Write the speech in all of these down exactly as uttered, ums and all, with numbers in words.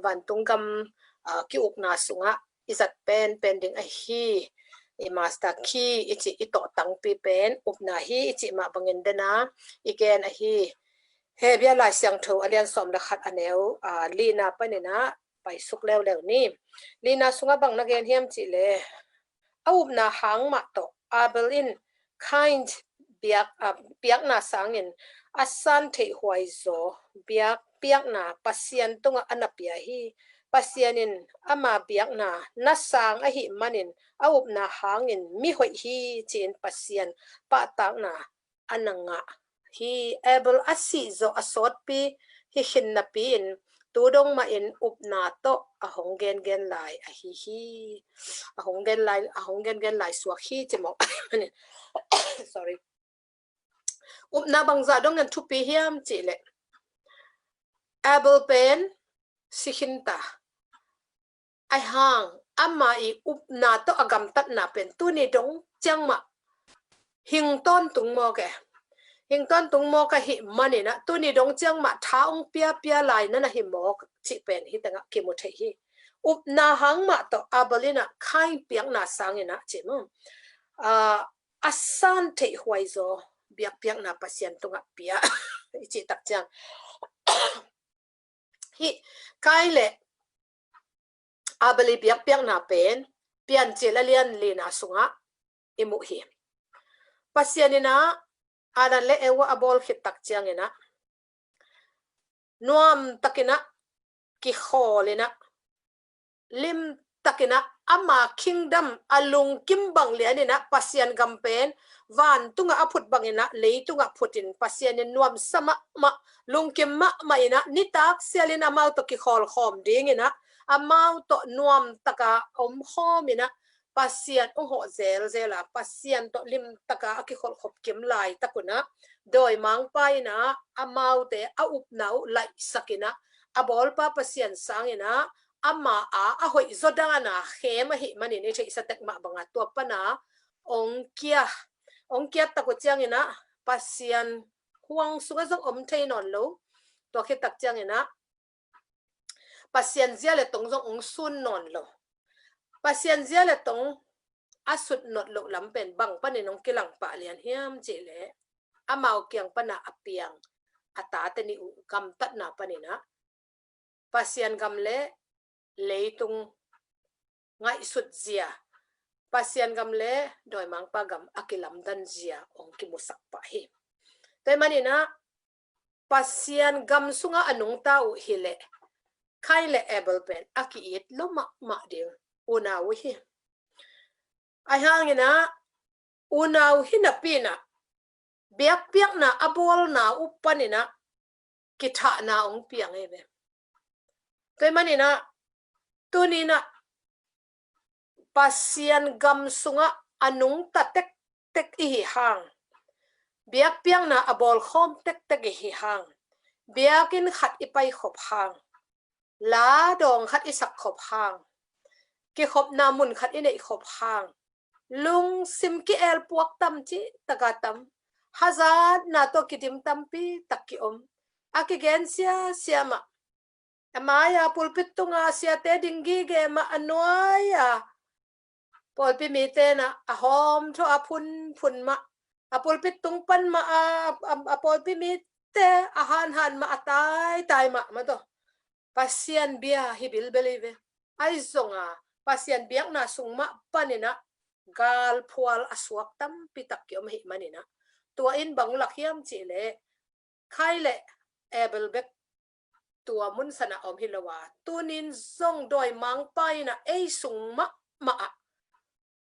vantung gam, ah, ki-ukna sungah i zat pen pen ding ahi. I master key i cih, i tawh tangpi pen upna hi i cih mah bangin dena i gen ahi. Hebru Lai Siangtho a lian sawm le khat a neu, ah, lina paninah paisuk leuleu ni. Lina sungah bang na gen hiam cih leh, a upna hang mah tawh Abel in Kain biak, ah, biakna sangin a san theih huai zaw biak, biakpiakna Pasian tungah a na pia hi. Pasian in ama biakna na sang ahih manin a upna hangin mihoih hi ci-in Pasian pahtakna a na ngah hi. Abel a sih zawh a sawtpi hi khin napi-in tu dong mahin upna tawh a hong gengen lai ahi hi. A hong gen lai, a hong gengen lai suak hi ci mawk. Sorry. Upna bangzah dong in thupi hiam cih leh, Abel pen si khin ta. Ahi hang ama i upna tawh a gamtatna pen tuni dong ciang mah hing tawntung mawk e. Hing tawntung mawk ahih maninah tuni dong ciang mah tha hong piapia lai na na hi mawk cih pen hih tengah kimu thei hi. Upna hang mah tawh Abel inah Kain piakna sanginah cih maw, ah, a san theih huai zaw biakpiakna Pasian tungah pia i cih tak ciang, hih Kain le Abel i biakpiakna pen Piancil a lian lina sungah i muh hi. Pasian inah Adam le Eva a bawl khit tak cianginah nuam takinah kikhawl inah, lim takinah ama kingdom a lungkim bang lianinah Pasian gam pen vantungah a phut banginah leitungah phutin Pasian in nuamsa mahmah, lungkim mahmah inah nitak sialin amau tawh kikholkhawm dinginah amau tawh nuamtaka omkhawm inah Pasian hong hawh zelzel a, Pasian tawh limtaka a kikholhkhop kim laitak unah dawimangpa inah amaute a upna uh laihsakinah a bawlpa Pasian sanginah ama a a hoih zaw dana khem ahih manin i theihsa tek mah banga tua pana ong kia, ong kiat tak uh cianginah Pasian huang sungah zong om thei nawn lo. Tua khit tak cianginah Pasian zia le tong zong ong sun nawn lo. Pasian zia le tong a sut nat loh lam pen bang panin ong kilang pah lian hiam cih leh, amau kiang pana a piang a tate nih uh gamtatna paninah Pasian gam le leitung ngaihsut zia, Pasian gam le dawimangpa gam a kilamdan zia ong kimusak pah hi. Tua ahih maninah Pasian gam sungah a nungta uh hileh Kain le Abel pen a ki-it lo mahmah ding unau uh hi. Ahi hanginah unau hi napi inah biakpiakna a bawlna uh paninah kithahna ong piang ei ve. Tua ahih maninah tuninah Pasian gam sungah a nungta tektek i hi hang, biakpiakna a bawlkhawm tektek i hi hang, biakinn khat i paikhop hang, la dawng khat i sakkhop hang, kikhopna mun khat i neihkhop hang, lungsim ki-elpuak tam cih taka tam, hazatna tawh kidim tampi tak ki-om, a kigen siasia mah, a mai-a pulpit tunga siate ding gige mah, a nuai-a pawlpi mite na a hawm thaw a phunphun mah, a pulpit tung pan mah a, a, a pawlpi mite a hanhan mah, a taitai mah mah tawh Pasian bia hi bilbel hi ve. Ahi zonga Pasian biakna sung mah paninah galphual a suak tampi tak ki-om ahih maninah tua in bang lak hiam cih leh Kain le Abel bek tua mun sanah om hi lo a, tunin zong dawimangpa inah ei sung mahmah ah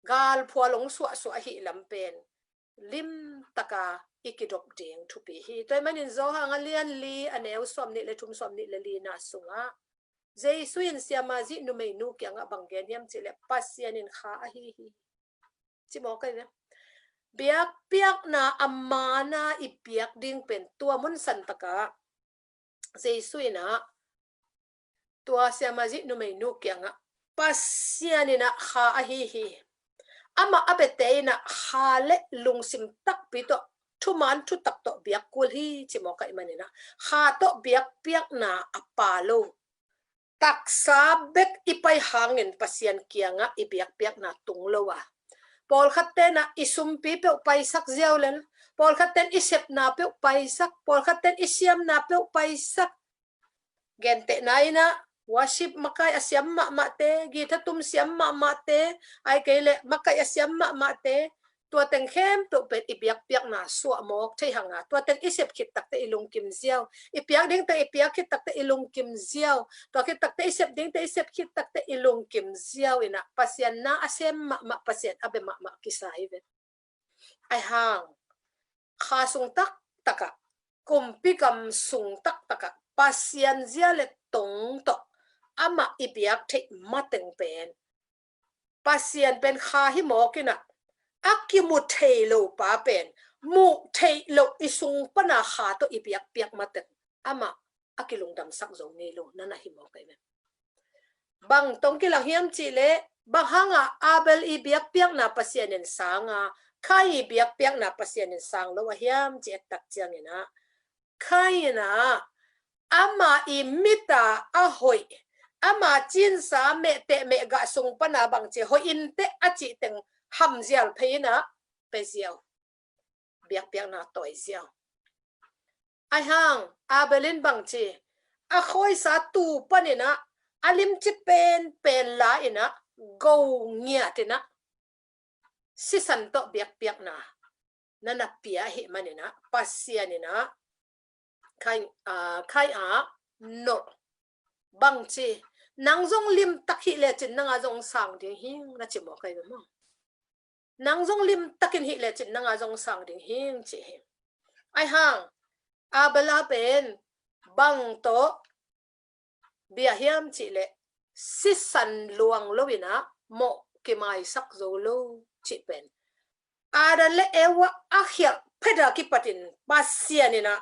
galphual ong suahsuah ahih lam pen limtaka i kidop ding thupi hi. Tua ahih manin Johan a lian li a neu sawmnih le thum, sawmnih le lina sungah Jesu in siamah zih numeinu kiangah bang gen hiam cih leh Pasian in kha ahi hi. Ci mawk ahi ve. Biakpiakna a mana i biak ding pen tua mun santaka Jesu inah tua siamah zih numeinu kiangah Pasian inah kha ahi hi. Amah a biate inah kha le lungsim takpi tawh thuman thutak tawh biak kul hi ci mawk ahih maninah kha tawh biakpiakna a pha lo. Taksa bek i pai hangin Pasian kiangah i biakpiakna tung lo a, pawlkhat tenah i sumpi peuh paisak ziau lel, pawlkhat ten i sepna peuh paisak, pawlkhat ten i siamna peuh paisak. Gentehna inah worship makai a siam mahmahte, guitar tum siam mahmahte, ai kei le makai a siam mahmahte, tua teng khempeuh pen i biakpiakna suah mawk thei hanga, tua teng i sep khit takte i lungkim ziau, i piak dingte i piak khit takte i lungkim ziau, tua khit takte i sep dingte i sep khit takte i lungkim ziau inah Pasian na a sem mahmah, Pasian a bia mahmah kisa hi ve. Ai hang kha sung taktakah, kumpi gam sung taktakah Pasian zia le tong tawh amah i biak theih mateng pen Pasian pen kha hi mawk inah, a kimu thei lo pa pen muh theih loh i sung pana kha tawh i biakpiak mateng amah a kilungdamsak zo ngei lo nana hi mawk ahi ve. Bang tong kilang hiam cihleh, bang hanga Abel i biakpiakna Pasian in sanga, Kain i biakpiakna Pasian in sang lo a hiam ci et tak cianginah, Kain ah ama i mita a hoih, ama cinsa mehteh mehgah sung pana bangci hoih inteh a cih teng hamzial phei inah pe ziau, biakpiakna tawi ziau. Ai hang Abel in bangci a khawisa tu paninah a limci penpen la inah go ngiat inah sisan tawh biakpiakna nana pia ahi maninah Pasian inah Kain, aa, Kain ah nolh bangci, nang zong limtak hih lecin nanga zong sang ding hing na ci mawk ahi ve maw? Nang zong limtakin hih lecin nanga zong sang ding hing ci hi. Ai hang Abel a pen bang tawh bia hiam cihleh, sisan luang lo inah mawh kimaisak zo lo cih pen Adam le Eva a khialh pheta kipatin Pasian inah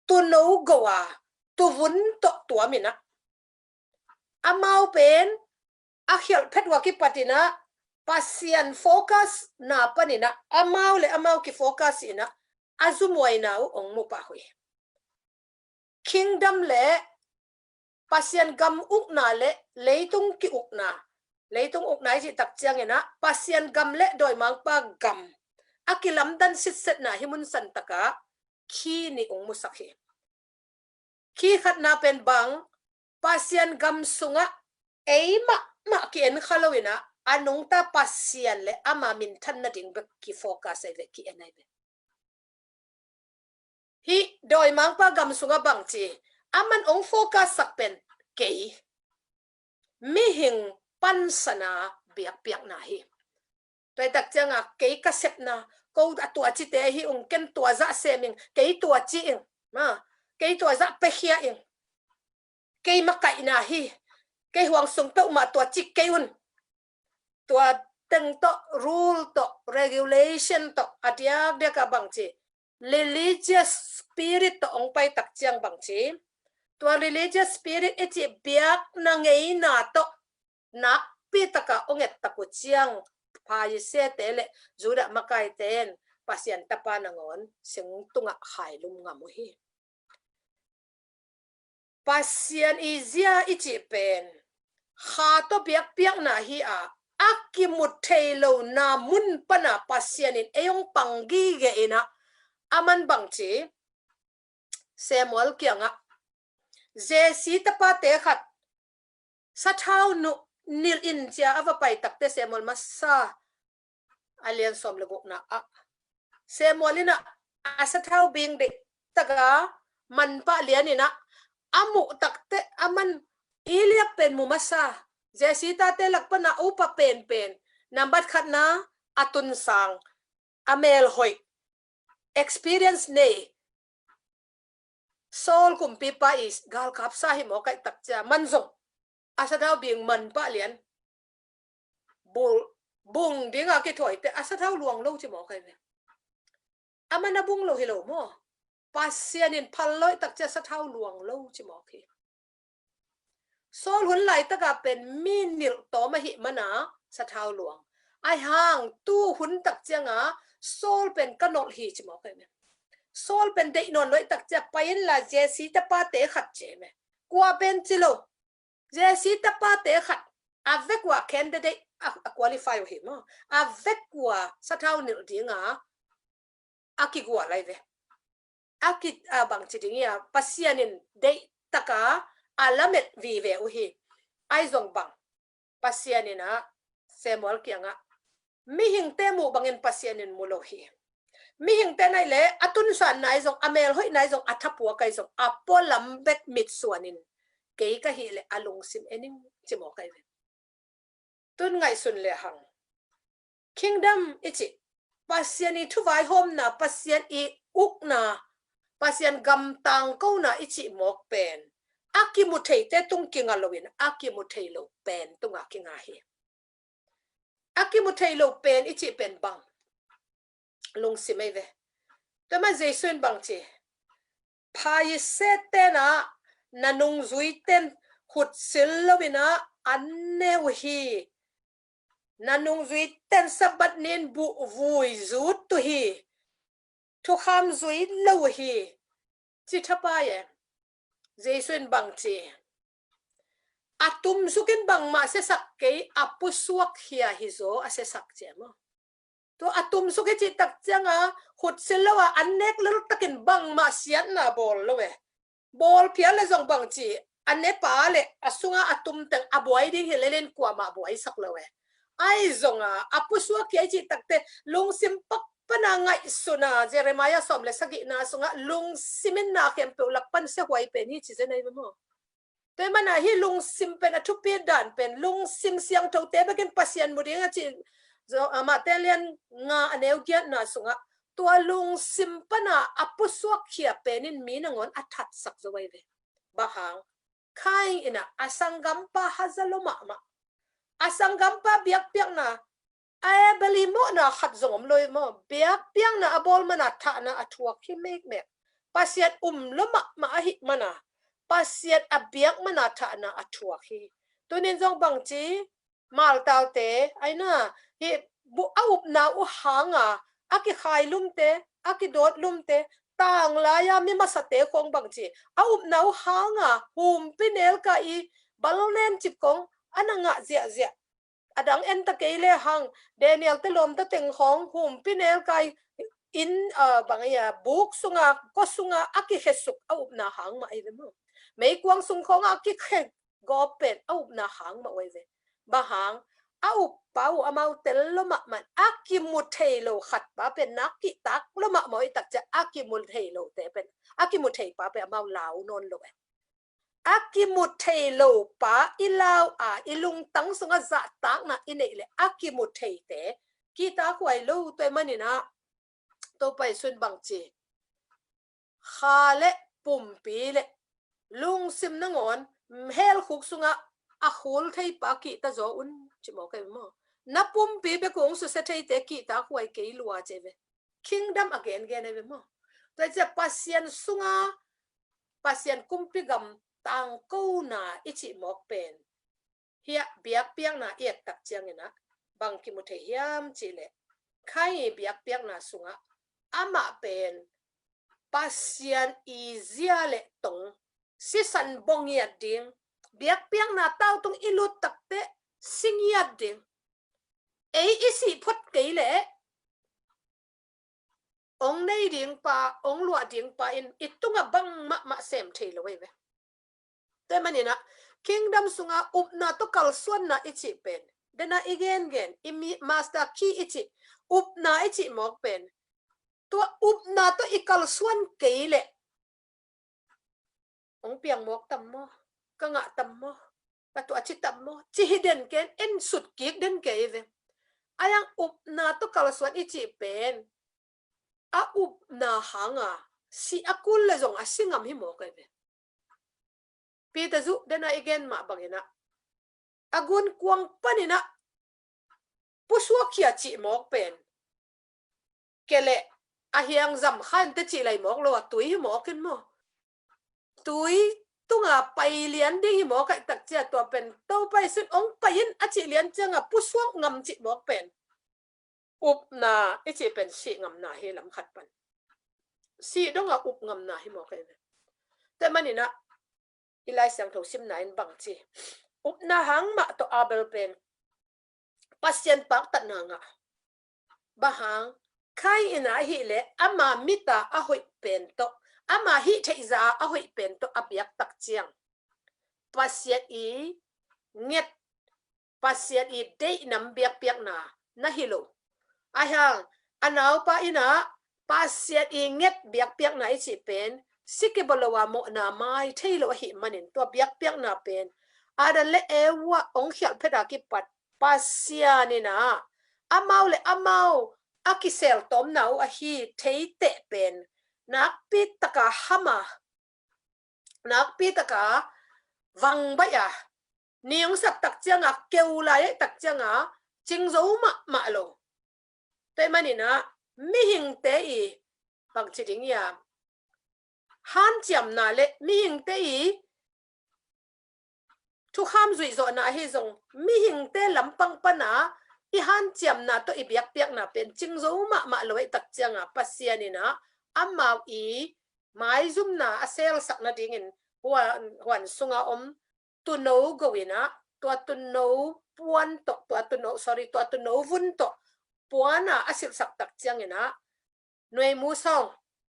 tuuno go a tuvun tawh tuam inah, amau pen a khialh phet ua kipatinah Pasian focus na paninah amau le amau kifocus inah a zumuaina uh ong mu pah uh hi. Kingdom le Pasian gam ukna le leitung ki-ukna, leitung ukna i cih tak cianginah Pasian gam le dawimangpa gam a kilamdan sitsetna hi mun santakah khi nih ong musak hi. Khi khatna pen bang, Pasian gam sungah ei mahmah ki-en kha lo inah a nungta Pasian le ama minthan nading bek kifocus ahi ve, ki-en ahi ve. Hih dawimangpa gam sungah bangci aman ong focus sak pen kei, mihing pansana biakpiakna hi. Tua hi tak cianga kei ka sepna, ko a tuacite hi ung, ken tua zah sem ing, kei tuaci ing, ma, kei tua zah pekhia ing, kei makaihna hi, kei huang sung peuhmah tuaci kei un. Tua teng tawh, rule tawh, regulation tawh a diakdiakah bangci religious spirit tawh ong pai tak ciang bangci, tua religious spirit i cih biakna ngeina tawh nakpi takah ong et tak uh ciang Pharisee-te le Judah makaite in Pasian tapa nangawn sing tungah khailum ngam uh hi. Pasian i zia i cih pen kha tawh biakpiakna hi a, a kimu thei lona mun pana Pasian in ei ong pang gige inah, aman bangci Samuel kiangah Jesse tapate khat sathau nuh nilh in cia a va pai takte Samuel masa a lian sawm le gukna ah Samuel inah a sathau bing deih taka manpah lian inah a muh takte aman Eliab pen mu masa, Jesse tate lak pana upa penpen, nambat khatna a tunsang, a melhoih, experience nei Saul kumpipa i galkapsa hi mawk aih tak cia man zong a sathau bing manpah lian bul bung dinga kithuaite a sathau luang lo ci mawk aih ve. Aman a bung lo hi lo maw? Pasian in phal lo aih tak cia sathau luang lo ci mawk hi. Saul hun laitaka pen mi nilh tawm ahih mana sathau luang. Aih hang tu hun tak cianga Saul pen ka nolh hi ci mawk aih ve. Saul pen deih nawn lo aih tak cia pai inla Jesse tapate khat ci aih ve. Kua pen ci lo. Jesse tapate khat a vek ua candidate a, a qualify uh hi maw. A vek ua sathau nilh dinga a kigual lai ve. A ki a bangci ding ia Pasian in deih taka a lamet vive uh hi. Ai zong bang Pasian in a Samuel kiangah mihingte muh bangin Pasian in mu lo hi. Mihingte nai le a tunsan nai zong a melhoih nai zong a thapuak ai zong a pualam bek mitsuanin kei ka hih le a lungsim ening ci maw kai ve. Tun ngaihsun le hang. Kingdom i cih Pasian i thuvaihawmna, Pasian i ukna, Pasian gam tangkona i cih mawk pen a kimu theite tung kinga loin a kimu thei lo pen tunga kinga hi. A kimu thei lo pen i cih pen bang lungsim ei ve. Tua man Jesu in bang ci, Pharisee tenah na nungzui ten khutsil loinah an ne uh hi. Na nungzui ten Sabbath nin buh vui zut uh hi. Thukham zui lo uh hi. Ci thapai e. Jesu in bang ci, a tumzukin bangmah siasak kei, a pusuak khia hi zaw a siasak ci e maw. Tua a tumsuk i cih tak cianga khutsil lo a an nek lel takin bangmah siatna bawl lo e. Bawl phial le zong bang ci, a nepa le a sunga a tum teng a buai ding hi lelin kuamah buaisak lo e. Ai zonga a pusuak khia i cih takte lungsim pakpana ngaihsuna Jeremiah sawm le sagihna sunga lungsimin na khempeuh lak pan siahuai pen hi ci zen ai maw. Tua i mana hi lungsim pen a thupi dan pen lungsim siangthote bekin Pasian mu ding a ci Matthai lian nga a neu giatna sungah tua lungsim pana a pusuak khia penin mi nangawn a thatsak zo ai ve. Bang hang Kain inah a sanggampa haza lo mahmah. A sanggampa biakpiakna a Abel i mawhna khat zong om lo i maw. Biakpiakna a bawl mana thahna a thuak hi mekmek. Pasian um lo mahmah ahih mana Pasian a biak mana thahna a thuak hi. Tunin zong bang ci Maltaute aina hi bu a upna uh hanga a kikhai lumte a kidawt lumte tanglai-a mi masate khong bang ci a upna uh hanga humpi nelka i balnen cip kong a na ngah ziahziah. A dang en ta kei le hang Daniel te lawm ta teng khong humpi nelka i inn bang ia buk sunga kua sunga a kikhesuk a upna hang mah ai ve maw. Meikuang sung khonga a kikhe gawp pen a upna hang mah uai ve. Bang hang a uppa uh amau tel lo mahmah a kimu thei lo khatpa pen nak kihtak lo mahmah oi takcia a kimu thei lote pen a kimu theipa pen amau lau nawn lo e. A kimu thei lo pa i lau a i lungtang sunga zahtakna i neih le a kimu theite kihtak huai lo tua i maninah Topa i sun bang ci kha le pumpi le lungsim nangawn hell khuk sungah a khul theipa kihta zaw un ci maw kai maw. Na pumpi bek hong susia theite kihtak huai kei lua ci ve. Kingdom a gengen ai ve maw. Tua cia Pasian sunga Pasian kumpi gam tangkona i cih mawk pen hiah biakpiakna i et tak cianginah bang kimu thei hiam cihleh Kain i biakpiakna sungah amah pen Pasian i zia le tong sisan bong ngiat ding biakpiakna tautung i lut takte si ngiat ding ei i sih phot kei leh ong nei ding pa ong luah ding pa in i tungah bang mahmah sem thei lo ei ve. Tua maninah kingdom sunga upna tawh kalsuanna i cih pen dena i gengen i mi master key i cih upna i cih mawk pen tua upna tawh i kalsuan kei leh ong piang mawk tam maw ka ngah tam maw ka tuah ci tam maw ci hi den ken en sut kik den kei ve. Ayang upna tawh kalsuan i cih pen a upna hanga si a kul le zong a si ngam hi mawk ai ve. Peter zuh dena i gen mah banginah a gunkuang paninah pusuakkhia cih mawk pen keleh a hiang zam khan te cih lai mawk lo a tui hi mawk in maw. Tui tunga pai lian ding hi mawk ai takcia tua pen Topa i sun ong pai in a cih lian cianga pusuak ngam cih mawk pen upna i cih pen sih ngamna hi lam khat pan sih donga up ngamna hi mawk ai ve. Tua maninah i Lai Siangtho simna in bang ci upna hang mah tawh Abel pen Pasian paktatna ngah. Bang hang, Kain in ahih leh ama mit a a hoih pen tawh, ama hih theihza a a hoih pen tawh a biak tak ciang Pasian i nget, Pasian i deih nam biakpiakna na hi lo. Ahi hang, a naupa in ah Pasian i nget biakpiakna i cih pen si kibawl lo a mawhna mai thei lo ahih manin tua biakpiakna pen Adam le Eva hong khialh phet a kipat Pasian in ah amau le amau a kisel tawmna uh ahi theiteh pen nakpi taka ham a, nakpi taka vang baih a, ni hong sak tak ciang a, keu lai aih tak ciang a, cing zo mahmah lo. Tua ahih manin ah mihingte i bangci ding hiam, hanciamna le mihingte i thukham zuihzawhna ahi zong, mihingte lampang pan a i hanciamna tawh i biakpiakna pen cing zo mahmah lo aih tak ciang a, Pasian in ah amau i maizumna a selsak nadingin huan, huan sunga om tuuno go in ah, tua tuuno puan tawh, tua tuuno, sorry, tua tuuno vun tawh puan a a silhsak tak ciangin ah, nuai mu sawng,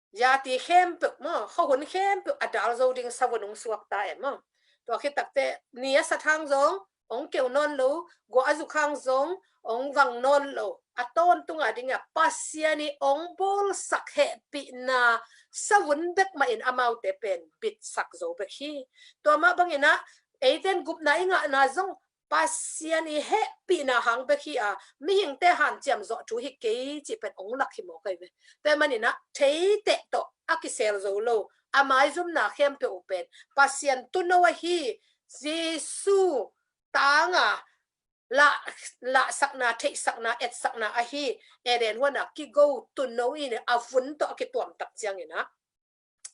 yati khempeuh maw, khuahun khempeuh a dal zo ding savun hong suak ta e maw. Tua khit tak teh ni a sat hang zong hong keu nawn lo, guah a zuk hang zong hong vang nawn lo. A tawntung a ding a Pasian i hong bawlsak hehpihna savun bek mah in amaute pen bitsak zo bek hi. Tua mah bangin ah eite in gupna i ngahna zong Pasian i hehpihna hang bek hi a, mihingte hanciam zawh thu hi kei cih pen hong lak hi mawk ahi ve. Tua ahih manin ah theiteh tawh a kisel zo lo, a maizumna khempeuh uh pen Pasian tuuno ahi Jesu tang a lah, lahsakna, theihsakna, etsakna ahi Eden huan a kigo tuuno in a vun tawh a kituam tak ciangin ah,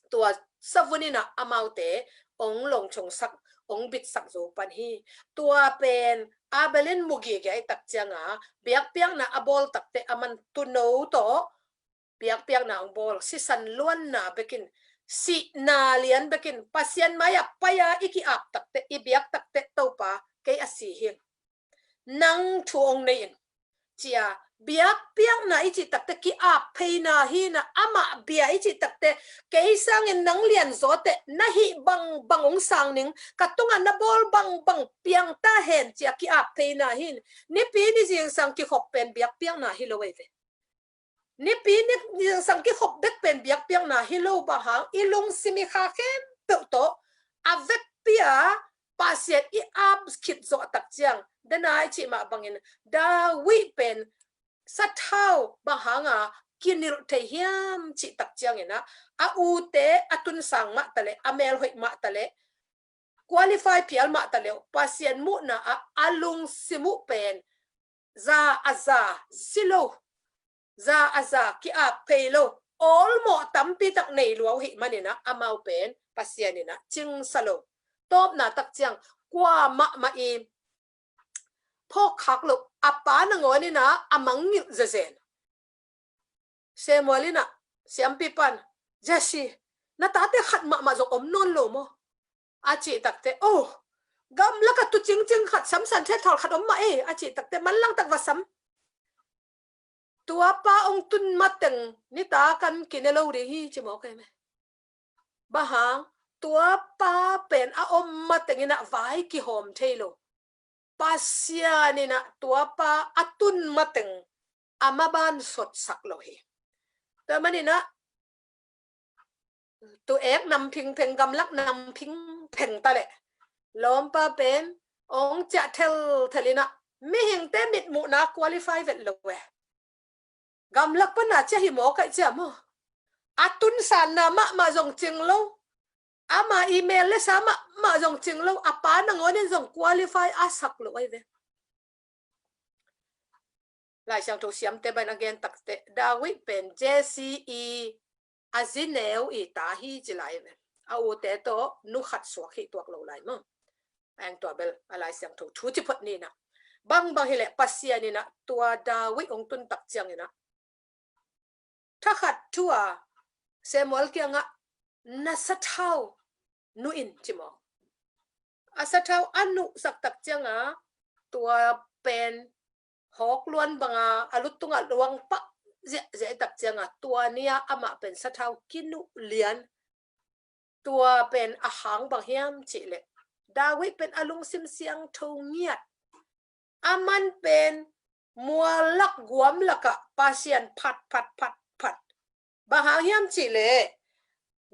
tua savun in ah amaute hong longchongsak, hong bitsak zo pan hi. Tua pen Abel in mu gige aih tak ciang a, biakpiakna a bawl tak teh aman tuuno tawh biakpiakna hong bawl, sisan luanna bekin, sihna lian bekin, Pasian mai a pai a i ki-ap tak teh, i biak tak teh, Topa, kei a si hi ing, nang thu hong nei in, ci a, biakpiakna i cih tak teh ki-ap pheina hi in ah, amah bia i cih tak teh kei sangin nang lianzaw teh na hih bangbang hong sang ning, ka tungah na bawl bangbang piang ta hen, ci a ki-ap pheina hi in. Nipi ni zingsang kikhop pen biakpiakna hi lo ahi ve. Nipi ni zingsang kikhop bek pen biakpiakna hi lo, bang hang, i lungsim i kha khempeuh tawh a vekpi a Pasian i ap khit zawh tak ciang, denai cih mah bangin David pen sathau bang hang a kinilh thei hiam cih tak ciangin ah, a ute a tunsang mah taleh, a melhoih mah taleh, qualify phial mah taleh, Pasian muhna ah a lungsim uh pen za a za si lo, za a za ki-ap phei lo, awlmawh tampi tak nei lua uh ahih manin ah amau pen Pasian in ah cingsa lo. Tawpna tak ciang kuamah mah i phawkkhak loh, a pa nangawn in ah a mangngilh zezen. Samuel in ah siampi pan, Jesse, na tate khat mahmah zong om nawn lo maw? A cih tak teh, oh, gamlak a tu cingcing khat, samsan thethawl khat om mah ei, a cih tak teh, manlang tak va sam. Tua pa hong tun mateng nitak an kine lo ding hi, ci mawk ei me. Bang hang, tua pa pen a om mateng in ah vai kihawm thei lo. Pasian in ah tua pa a tun mateng a maban sotsak lo hi. Tua manin ah tu ek nam phingpheng, gamlak nam phingpheng taleh, lawmpa pen hong ciah thelthel in ah mihingte mitmuhna qualify vet lo e. Gamlak pan a ciah hi mawk aih ciah maw? A tunsanna mahmah zong cing lo, ama i mel le sa mahmah zong cing lo, a pa nangawn in zong qualify a sak lo ahi ve. Lai Siangtho siamte bang a gen tak teh, David pen Jesse i a zi neu i ta hi ci lai ve. A ute tawh nu khat suak hi tuak lo lai maw? Eng tua bel a Lai Siangtho thu ci phot ni in ah. Bangbang hi leh Pasian in ah tua David hong tun tak ciangin ah, thakhat thu a Samuel kiangah na sathau nu in ci maw? a sathau a nuhsak tak cianga tua pen hawk luan banga a lutungah luang pah ziahziah tak cianga tua nia amah pen sathau kinuh lian. Tua pen a hang bang hiam cihleh David pen a lungsim siangtho ngiat. Aman pen mual lak guam lakah Pasian phat phat phat phat. Bang hang hiam cihleh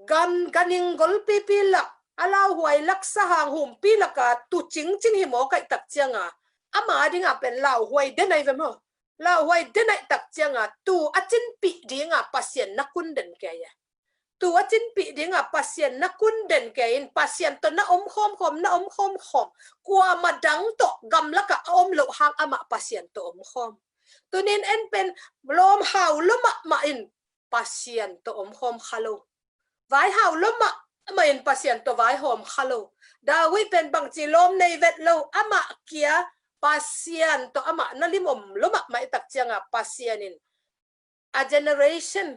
gan ganing golpipi lak a lauhuai lak sahang humpi laka tu cingcing hi mawk aih tak cianga ama dingah pen lauhuai den aih ve maw? Lauhuai den aih tak cianga tu a cinpih dinga Pasian na kun den kei a. Tu a cinpih dinga Pasian na kun den kei in Pasian tawh na om khawmkhawm na om khawmkhawm. Kuama dang tawh gamlakah a om loh hang amah Pasian tawh om khawm. Tunin en pen lawm hau lo mahmah in Pasian tawh om khawm kha lo. Vai hau lo mahmah in Pasian tawh vai hawm kha lo. David pen bangci lawm nei vet lo amah kia Pasian tawh amah na lim om lo mahmah i tak cianga Pasian in a generation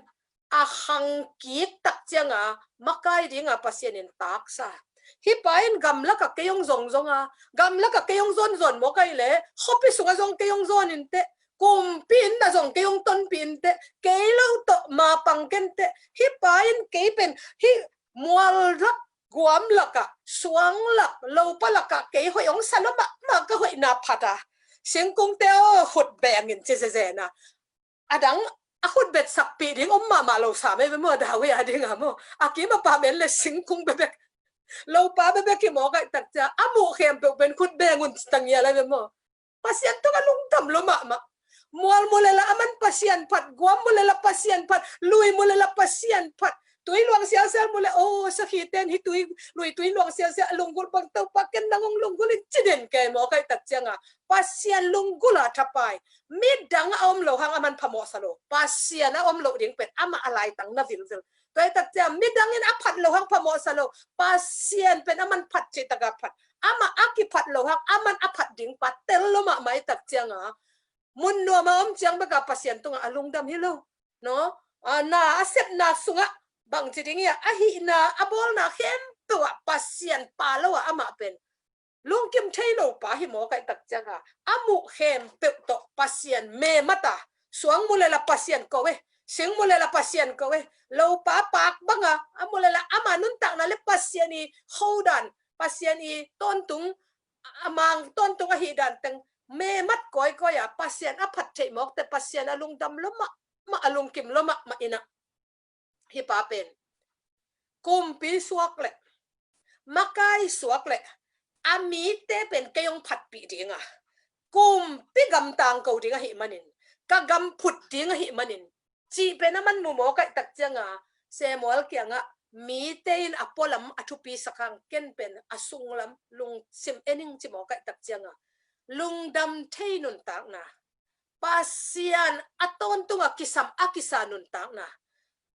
a khang kik tak cianga makai dinga Pasian in taksa. Hih pa in gamlakah kei hong zongzonga gamlakah kei hong zonzon mawk aih leh khuapi sungah zong kei hong zon inteh. Kumpi in na zong kei hong tonpih inteh. Kei lo tawh mapang kenteh. Hih pa in kei pen hih mual lak guam lakah suang lak lopa lakah kei hoih hong sa lo mahmah ka hoihna phata. Singkungte aw khut bengin ci zezena. A dang a khut betsakpih ding om mahmah lo sa mei ve maw David a dinga maw? A kim a pam en le singkung bebek lopa bebek hi mawk aih tak cia a muh khempeuh pen khut bengun tangia lai ve maw? Pasian tungah lungdam lo mahmah. Mual mulela aman Pasian phat, guam mulela Pasian phat, lui mulela Pasian phat. Tui luang sialsial mule o sakhiten hi tui lui tui luang sialsial a lunggulh bang Topa ken nang hong lunggulh in ci den kei mawk aih tak cianga Pasian lunggulh a thapai. Midang a om lo hang aman phamawhsa lo. Pasian a om lo ding pen amah a laitang na vilvil. Tua aih tak cianga midang in a phat lo hang phamawhsa lo. Pasian pen aman phat cih taka phat. Amah a kiphat lo hang aman a phat ding pa tel lo mahmah aih tak cianga mun nuama om ciang beka Pasian tungah a lungdam hi lo. No? A na a sepna sungah bangci ding ia a hihna a bawlna khempeuh ah Pasian pa lo ah amah pen lungkim thei lo pa hi mawk aih tak cianga a muh khempeuh tawh Pasian memata. Suang mulela Pasian ko e. Sing mulela Pasian ko e. Lopa pak banga a mulela ama nuntakna le Pasian i khodan Pasian i tawntung a mang tawntung ahih dan teng memat kawikawi a Pasian a phat theih mawkte Pasian a lungdam lo mahmah a lungkim lo mahmah inah. Hih pa pen kumpi suak leh makai suak leh a mite pen kei hong phatpih dinga kumpi gam tangko ding ahih manin ka gam phut ding ahih manin cih pen aman mu mawk aih tak cianga Samuel kiangah mite in a pualam a thupi sak hang ken pen a sunglam lungsim ening ci mawk aih tak cianga lungdam thei nuntakna Pasian a tawntunga kisam a kisa nuntakna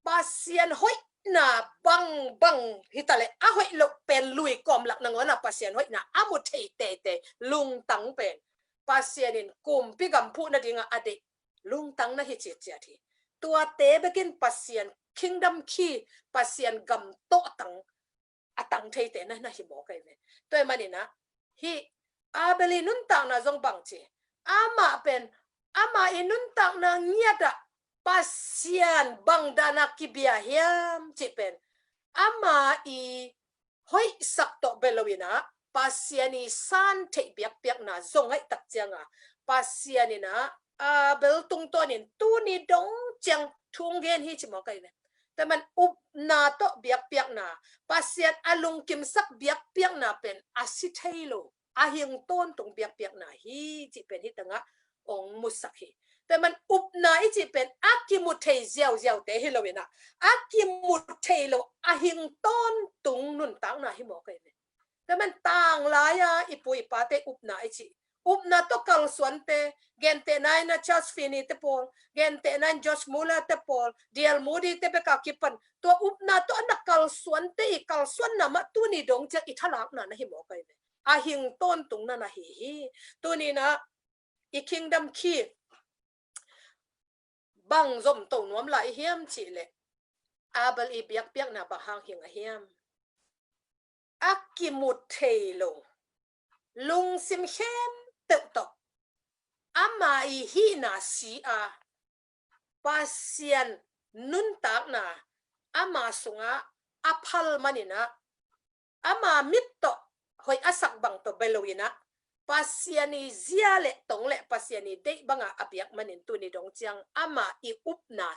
Pasian hoihna bangbang hitaleh a hoih loh pen lui kawmlak nangawna Pasian hoihna a mu thei teitei lungtang pen Pasian in kumpi gam phuh nadinga a deih lungtang na hi citciat hi. Tuate bekin Pasian kingdom khi Pasian gam tawhtang a tang theite na na hi mawk aih ve. Tua ahih maninah hih Abel i nuntakna zong bangci amah pen amah i nuntakna ngiatah Pasian bangdana kibia hiam cih pen amah i hoihsak tawh bia loinah Pasian i san theih biakpiakna zong aih tak cianga Pasian inah Abel tungtawnin tuni dong ciang thung gen hi ci mawk aih ve. Tua man upna tawh biakpiakna Pasian a lungkimsak biakpiakna pen a si thei lo a hing tawntung biakpiakna hi cih pen hi tangah ong musak hi. Tua man upna i cih pen a kimu thei ziauziaute hi loinah a kimu thei lo a hing tawntung nuntakna hi mawk aih ve. Tua man tanglai-a i pu i pate upna i cih upna tawh kalsuante gentehna in a Charles Finney te pawl gentehna in George Muller te pawl D L Moody te beka kipan tua upna tawh a na kalsuante i kalsuanna mah tuni dong ciang i thalakna na hi mawk aih ve. A hing tawntung na na hi hi. Tuninah i kingdom khi bang zomto nuam lai i hiam cihleh Abel i biakpiakna bang hang hing a hiam? A kimu thei lo lungsim khempeuh tawh ama i hihna si a, Pasian nuntakna ama sungah a phal maninah, ama mit tawh hoih a sak bang tawh bia loinah, Pasian i zia le tong le Pasian i deih bangah a biak manin tuni dong ciang ama i upna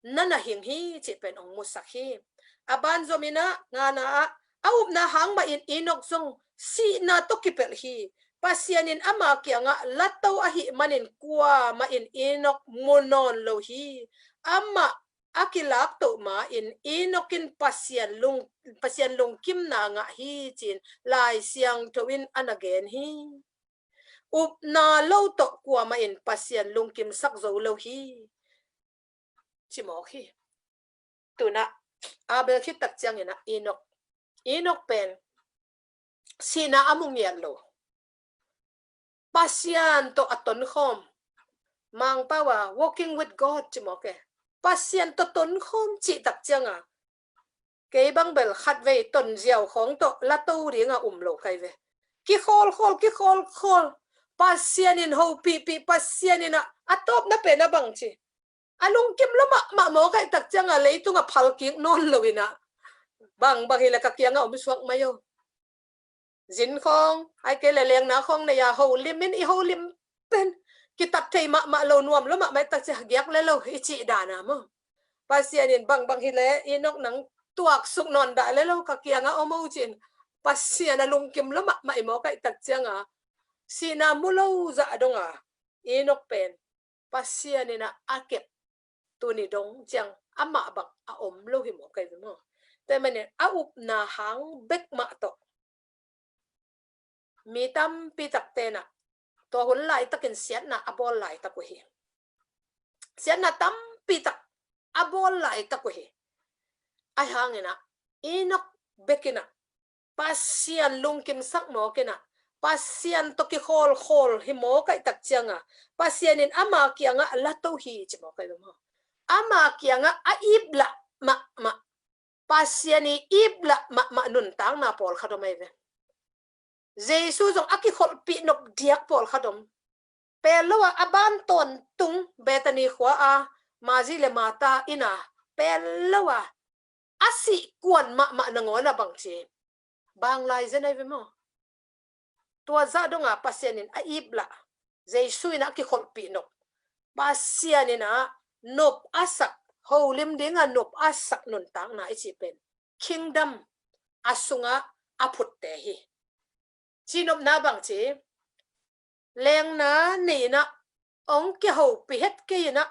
na na hing hi cih pen hong musak hi. A banzominah ngana ah, a upna hang mahin Enok zong sihna tawh kipelh hi. Pasian in ama kiangah lato ahih manin kuamah in Enok mu nawn lo hi. Amah a kilaktoh ma-in Enok in Pasian lung, Pasian lungkimna ngah hi ci-in Lai Siangtho in a na gen hi. Upna lo tawh kuamah in Pasian lungkimsak zo lo hi. Ci mawk hi. Tunah Abel khit tak cianginah Enok, Enok pen sihna a mu ngiat lo. Pasian tawh a tonkhawm. Mangpau a walking with God ci mawk e. Pasian tawh tonkhawm cih tak cianga kei bang bel khatvei tonziau khawng tawh lato dinga um lo kai ve. Kikhawlkhawl, kikhawlkhawl. Pasian in hopihpih, Pasian in a, a tawpna pen a bang ci. A lungkim lo mahmah mawk aih tak cianga leitunga phalkik nawn loinah, bang bang hileh ka kiangah om suak mai o. Zin khawng, ai kei le lengna khawng nei a holim in i holim pen kitat thei mahmah lo, nuam lo mahmah aih tak ciang giak le lo i cih dana maw. Pasian in bang bang hileh Enok nang tuaksuk nawn dah le lo, ka kiangah om o ci-in Pasian a lungkim lo mahmah i mawk aih tak cianga sihna mu lo zah donga Enok pen Pasian in a a kep tuni dong ciang amah bang a om lo hi mawk aih ve maw. Tua manin a upna hang bek mah tawh mi tampi tak tenah tua hun laitakin siatna a bawl laitak uh hi. Siatna tampi tak a bawl laitak uh hi. Ahi hanginah Enok bekinah Pasian lungkimsak mawkinah, Pasian tawh kikhawlkhawl hi mawk aih tak cianga Pasian in ama kiangah lato hi ci mawk aih ve maw. Ama kiangah a iplah mahmah, Pasian i iplah mahmah nuntakna pawlkhat om aih ve. Jesu zong a kikholhpih nop diak pawlkhat om. Pel lo a, a ban tawntung Bethany khua a Mari le Martha inn a pel lo a, a sih kuan mahmah nangawn a bang ci, bang lai zen aih ve maw. Tua zah donga Pasian in a iplah, Jesu in a kikholhpih nop, Pasian in a nop a sak, holim dinga nop a sak nuntakna i cih pen kingdom a sungah a phutte hi. Cinopna bang ci, lengna nei inah ong kihopih het kei inah,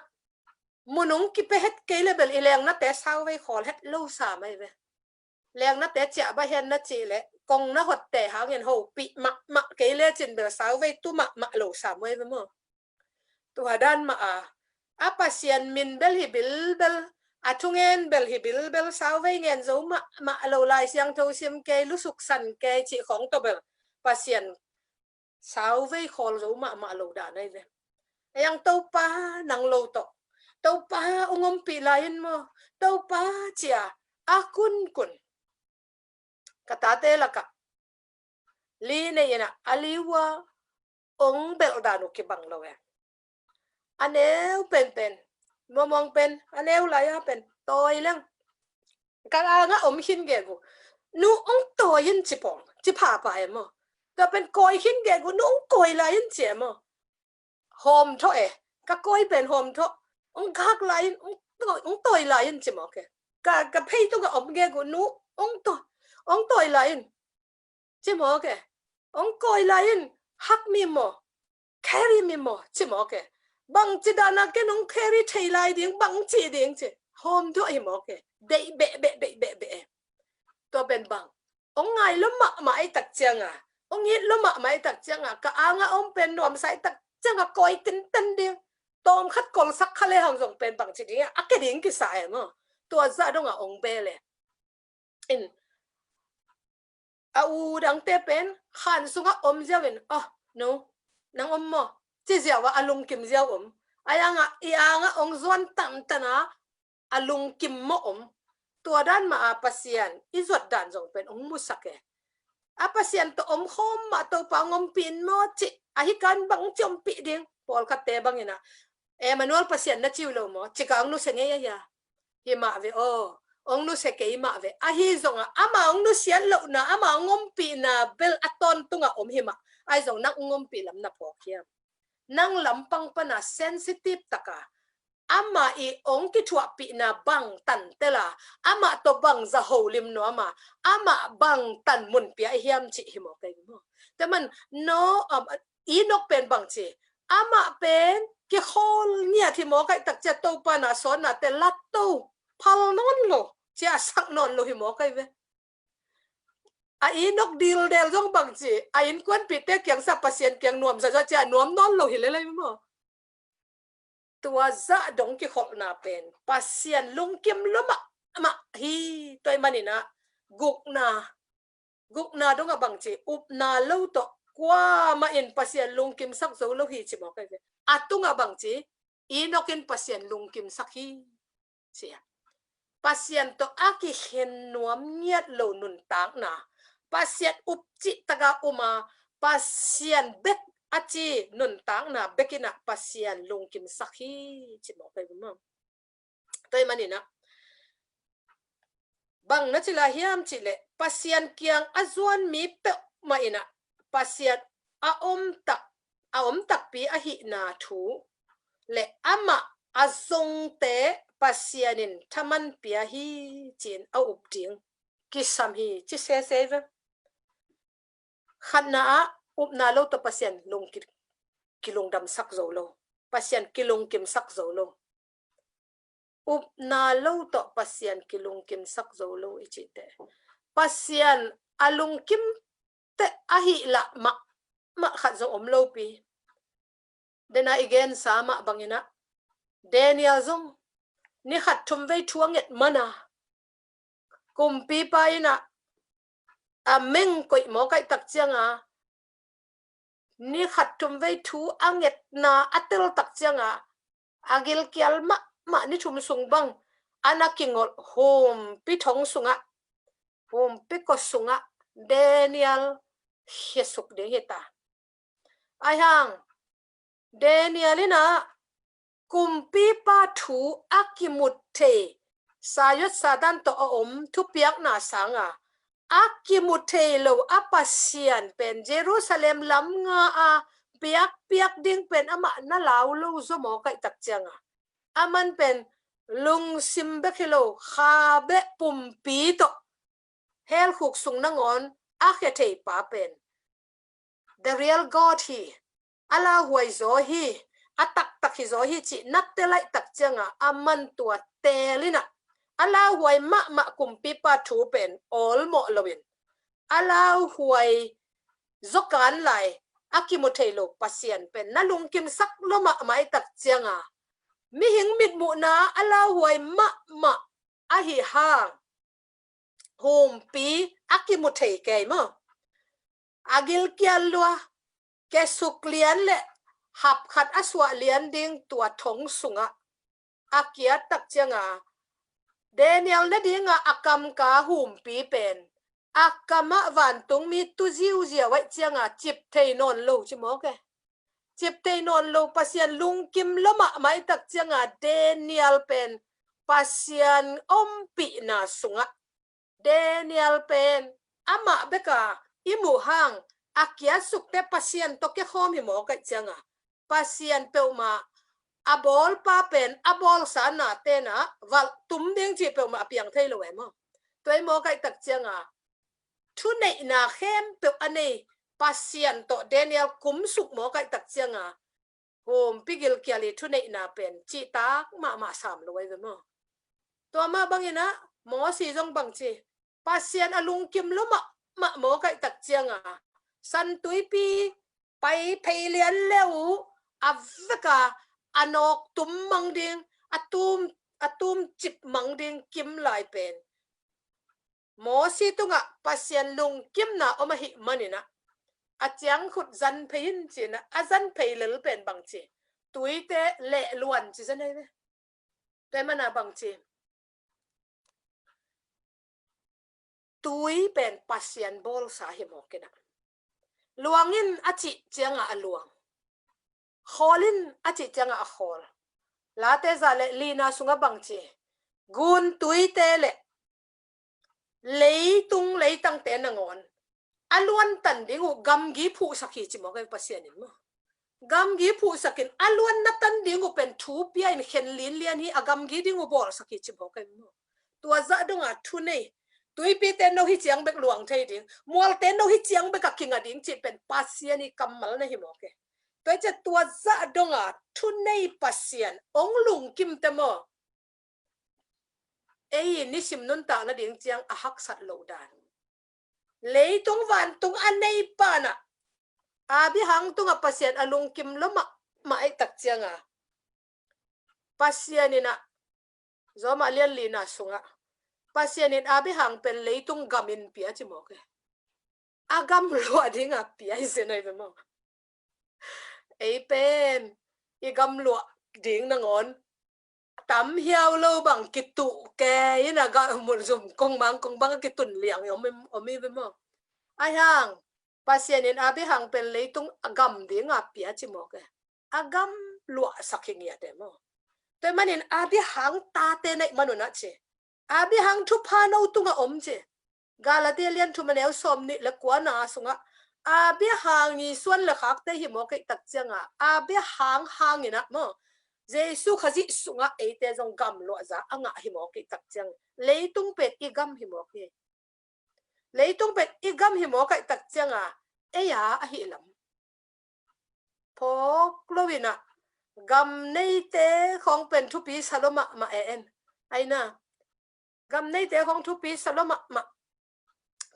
mun ong kipia het kei le bel i lengnate sauvei khawl het lo sam aih ve. Lengnate ciah bah hen na cih leh kong na hotte hangin hopih mahmah kei lecin bel sauvei tu mahmah lo sam aih ve maw. Tua dan mah a, a Pasian min bel hi bilbel, a thungen bel hi bilbel, sauvei ngen zo mahmah lo, Lai Siangtho sim kei, lusuk san kei cih khawng tawh bel Pasian sauvei khawl zo mahmah lo dan aih ve. Ei ang Topa nang lo tawh, Topa ong ompih lai in maw, Topa cia a kunkun. Ka tate lakah li nei inah a li uh a ong belh dan uh kibang lo e. A neu penpen, muamawng pen a neu lai a pen tawi leng. Ka angah om khin gegu, nu ong tawi in ci pawng, ci phapha e maw. Tua pen kawi khin gegu, nu ong kawi lai in ci e maw. Hawm thawh e, ka kawi pen hawm thawh, ong khak lai in, ong tawi, ong tawi lai in ci mawk e. Ka, ka phei tungah om gegu, nu ong tawi, ong tawi lai in ci mawk e. Ong kawi lai in hak mi maw, carry mi maw ci mawk e. Bang ci dana ken ong carry thei lai ding, bang ci ding ci, hawm thawh hi mawk e. Deih beh beh, deih beh beh e. Tua pen bang ong ngai lo mahmah aih tak cianga, ong it lo mahmah aih tak cianga, ka angah om pen nuamsa aih tak cianga kawi tinten ding. Tawm khat kolsak kha le hang zong pen bang ci ding a, a ke ding kisa e maw. Tua zah donga ong bel e. In a u dangte pen khan sungah om ziau in, oh, nu, nang om maw ci ziau a, a lungkim ziau om. Ai angah, i angah ong zuan tantan a, a lungkim mawh om. Tua dan mah a Pasian i zuat dan zong pen ong musak e. A Pasian tawh om khawm mah Topa hong ompih in maw cih, ahi kan bang ci ompih ding. Pawlkhatte bangin ah, Emmanuel Pasian na ci uh lo maw, ci ka hong nusia ngei ahi a. Hi mah ve aw, hong nusia kei mah ve. Ahi zongah ama hong nusiat lohna, ama hong ompihna bel a tawntungah om hi mah. Ahi zong nang hong ompih lam na phawk hiam? Nang lampang pana sensitive taka ama i hong kithuahpihna bang tan tela, ama tawh bang za holim nuama, ama bang tan mun pia i hiam cih hi maw kei maw? Teman no, um, Enoch pen bang ci, ama pen kikhawl ngiat hi maw kei tak cia, Topa na sawnna te lat to, phal nawn lo, cia sak nawn lo hi maw kei ve. A Enoch dildel zong bang ci, a innkuanpihte kiang sa Pasian kiang nuam sa zah cia nuam nawn lo hi lelei maw? Tua zah dong kikholhna pen Pasian lungkim lo mahmah hi. Tua ahih manin ah gukna, gukna dongah bang ci, upna lo tawh kuamah in Pasian lungkimsak zo lo hi ci maw kei ve. A tungah bang ci, Enoch in Pasian lungkimsak hi. Cia Pasian tawh a kikhen nuam ngiat lo nuntakna, Pasian up cih taka um a, Pasian bek a ci nuntakna bek in ah Pasian lungkimsak hi ci maw kei maw? Tua ahih manin ah bang na ci lai hiam cih leh, Pasian kiang a zuan mi peuhmah in ah Pasian a om tak, a om takpi ahihna thu le amah a zongte Pasian in thaman pia hi ci-in a up ding kisam hi ci sese ve. Khatna ah upna lo tawh Pasian lung ki, kilungdamsak zo lo, Pasian kilungkimsak zo lo. Upna lo tawh Pasian kilungkimsak zo lo i cih teh, Pasian a lungkim teh ahih lah mahmah khat zong om lopi. Dena i gensa mah bangin ah Daniel zong ni khat thum vei thu a nget man a, kumpipa in ah a meng koih mawk ahih tak ciang a, ni khat thum vei thu a ngetna a tel tak ciang a, a gilkial mahmah ni thum sung bang a na kingolh humpi thong sungah, humpi kua sungah Daniel khiasuk ding hi ta. Ahi hang Daniel in ah kumpipa thu a kimu thei, sayawt Satan tawh a om thupiakna sang a, a kimu thei lo a Pasian pen Jerusalem lam nga a piakpiak ding pen amah na lau lo zaw mawk ahih tak ciang a, aman pen lungsim bek hi lo, kha beh pumpi tawh hell khuk sung nangawn a khia thei pa pen the real God hi, a lauhuai zaw hi, a taktak hi zaw hi cih na tel ahih tak ciang a, aman tua teel in ah a lauhuai mahmah kumpipa thu pen awlmawh lo in, a lauhuai zaw kan lai a kimu thei lo Pasian pen na lungkimsak lo mahmah ahih tak ciang a, mihing mitmuhna a lauhuai mahmah ahi hang humpi a kimu thei kei maw? A gilkial lua, kiasuk lian le hap khat a suah lian ding tua thong sungah a kiat tak ciang a, Daniel na ding a a kamka humpi pen a kamah vantungmi tu ziuziau ahih ciang a cip thei nawn lo ci mawk e. Cip thei nawn lo, Pasian lungkim lo mahmah ahih tak ciang a Daniel pen Pasian ompihna sungah, Daniel pen amah bek a i muh hang a kiasukte Pasian tawh kikhawm hi mawk ahih ciang a, Pasian peuhmah a bawlpa pen a bawlsa nate in ah valh tum ding cih peuhmah a piang thei lo e maw? Tua hi mawk ahih tak ciang a, thuneihna khempeuh a nei Pasian tawh Daniel kumsuk mawk ahih tak ciang a, humpi gilkial i thuneihna pen cihtak mahmah sam lo ahi ve maw? Tua mah bangin ah Mosi zong bang ci, Pasian a lungkim lo mahmah mawk ahih tak ciang a, San Tuipi pai phei lian le uh a vek a, a nawk tum mang ding, a tum, a tum cip mang ding kim lai pen Mosi tungah Pasian lungkimna om ahih manin ah, a ciangkhut zan phei in ci-in ah, a zan phei lel pen bang ci, tuite lehluan ci zan ahi ve. Tua ahih manin ah bang ci, tui pen Pasian bawlsa hi mawk inah. Luang in a cih ciangah a luang. Khawl in a cih ciangah a khawl. Late za le lina sungah bang ci, gun tuite le leitung leitangte nangawn a luantan ding uh gamgi phuhsak hi ci mawk ei Pasian in maw. Gamgi phuhsak in a luan na tan ding uh pen thu pia in khen linlian hi, a gamgi ding uh bawlsak hi ci mawk ei maw. Tua zah dongah thu nei, tuipite no hi ciang bek luang thei ding, mualte no hi ciang bek a kinga ding cih pen Pasian i kammal na hi mawk ei. Tua i ciah tua zah dongah thu nei Pasian ong lungkimte maw, ei nisim nuntak nading ciang a haksat loh dan. Leitung vantung a nei panah Abraham tungah Pasian a lungkim lo mahmah ei tak ciangah Pasian inah Rom a lian lina sungah Pasian in Abraham pen leitung gam in pia ci mawk ei. A gam luah dingah pia hi zen ei ve maw. Ei pen i gam luah ding nangawn tam hiau lo bang kituh ke inah gam mun zum kong mang kong bang a kitun liang om, om i ve maw. Ahi hang Pasian in Abraham pen leitung a gam dingah pia ci mawk ei. A gam luahsak hi ngiat ei maw. Tua manin Abraham tate naih manunah ci, Abraham thupha no tungah om ci. Galatia lian thum a neu sawm nih le kuana sungah Abraham i suan le khakte hi mawk ei tak ciangah Abraham hanginah maw, Jesu Khazih sungah eite zong gam luahza a ngah hi mawk ei tak ciang leitung pen i gam hi mawk ei. Leitung pen i gam hi mawk ei tak ciangah ei a ahi lam phawk lo inah gam neite khawng pen thupi sa lo mahmah e en. Aina gam neite khawng thupi sa lo mahmah.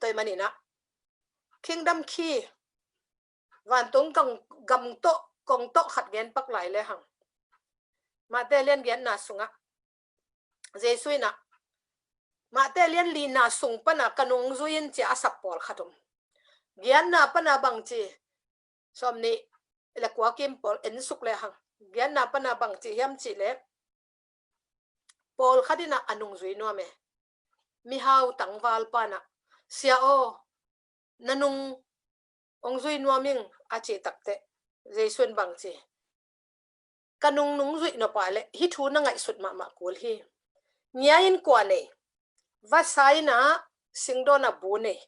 Tua maninah kingdom key, vantung gam tawh kong tawh khat gen pak lai le hang. Mate lian giatna sungah Jesu inah Mate lian lina sung pana ka nungzui in cia a sap pawlkhat om. Giatna pana bang ci, sawm nih le kua kim pawl en suk le hang. Giatna pana bang ci hiam cih le pawlkhat inah a nungzui nuam e. Mihau tangval panah, Sia aw, na nung ong zui nuam ing a cih takteh Jesu in bang ci, ka nung nung zuih nop a le hih thu na ngaihsut mahmah kul hi. Ngia in kua nei, vasa inah singdawn a bu nei,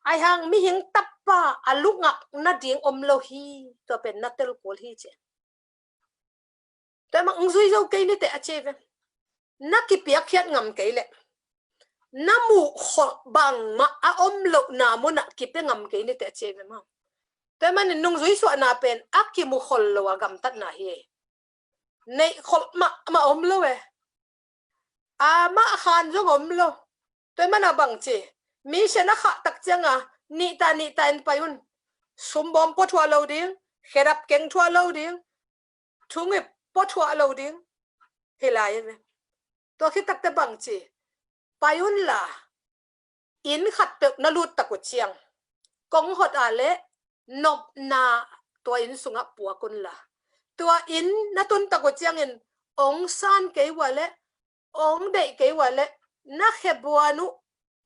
ahi hang mihing tapa a lungak nading om lo hi. Tua pen na tel kul hi ci. Tua mah ong zui zo kei niteh a ci ve. Na kipiakkhiat ngam kei leh na muh kholh bangmah a om lohna munah kipia ngam kei niteh a ci ve maw. Tua manin nungzui suahna pen a kimu kholh lo a gamtatna hi. Neih kholh mahmah om lo e. Amah khan zong om lo. Tua mana bang ci, mi sian a khah tak cianga nihta nihta in pai un. Sumbawm puathuah lo ding, khedap keng thuah lo ding, thungip puathuah lo ding. Hi lai ve. Tua khit takte bang ci, pai unla inn khatpeuh na lut tak uh ciang kong hot a leh nopna tua inn sungah puak unla, tua inn na tun tak uh ciangin ong san kei uh a leh ong deih kei uh a leh na khe buan uh,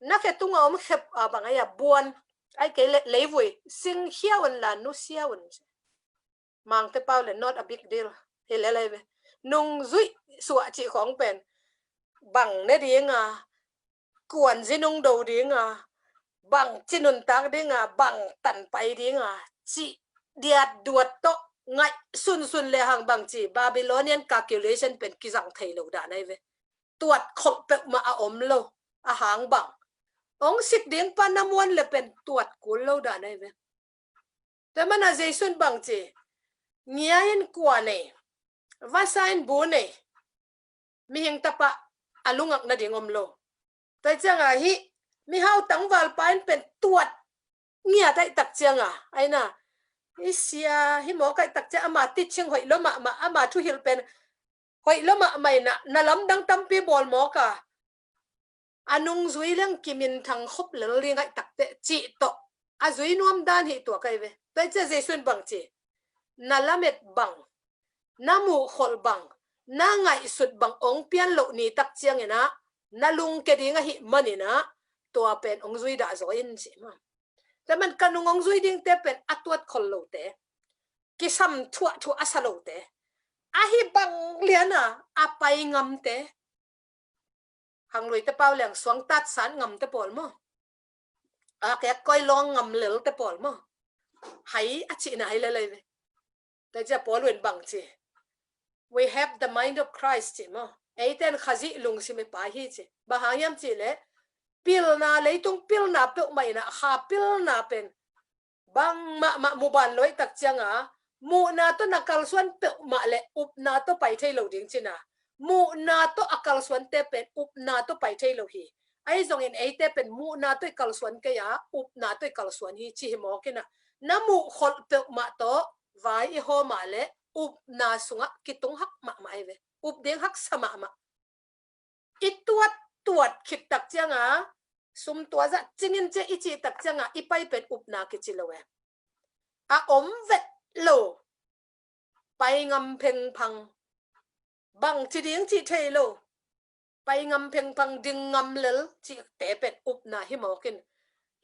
na khe tungah om khe a bang ai a buan ai kei leh leivui singkhia unla nusia un. Mangte pau le not a big deal. Hi lelei ve. Nungzuih suah cih khawng pen bang ne dinga, kuanzi nungdo dinga, bang ci nuntak dinga, bang tanpai dinga cih diatduat tawh ngaih sunsun le hang bang ci Babylonian calculation pen kizang thei lo dan ai ve. Tuat kholh peuhmah a om lo a hang bang ong sik ding pa na muan le pen tuat kul lo dan ai ve. Tua mana Jesu in bang ci, ngia in kua nei, vasa in bu nei, mihing tapa a lungak nading om lo. Tua cianga hih mihau tangvalpa in pen tuat ngiat aih tak cianga aina, i sia hi mawk aih tak ciang ama teaching hoih lo mahmah, ama thuhilh pen hoih lo mahmah ina, na lamdang tampi bawl mawk a, a nungzui leng kiminthang khop lel ding aih takte cih tawh a zui nuam dan hi tua kai ve. Tua ciang Jesu in bang ci, na lamet bang, na muhkholh bang, na ngaihsut bang ong pian loh ni tak ciangina na lungke ding ahi manina tua pen hong zui dah zaw in ci maw. Tua man ka nung hong zui dingte pen a tuat khol lote, kisam thuah thuah a sa lote, ahi bang liana a pai ngamte, hangluite pau leng suang tat san ngamte pawl maw, a kek koi lawng ngam lelte pawl maw, hai a cihna hi lelei ve. Tua cia Paul in bang ci, "We have the mind of Christ," ci maw. Eiten Khazih lungsim i pai hi ci. Bang hang hiam cih leh pilna, leitung pilna peuhmah inah kha pilna pen bang mahmah mu ban lo i tak cianga, muhna tawh na kalsuan peuhmah le upna tawh pai thei lo ding cina. Muhna tawh a kalsuante pen upna tawh pai thei lo hi. Ahi zongin eite pen muhna tawh i kalsuan kei a, upna tawh i kalsuan hi ci hi mawk inah. Na muh kholh peuhmah tawh vai i hawmah le upna sungah kitung hak mahmah ahi ve. Up ding haksa mahmah. I tuat tuat khit tak cianga, sum tua zah cingin cia i cih tak cianga i pai pen upna kici lo e. A om vet lo. Pai ngam phengphang. Bang ci ding cih thei lo. Pai ngam phengphang, ding ngam lel cihte pen upna hi mawk in.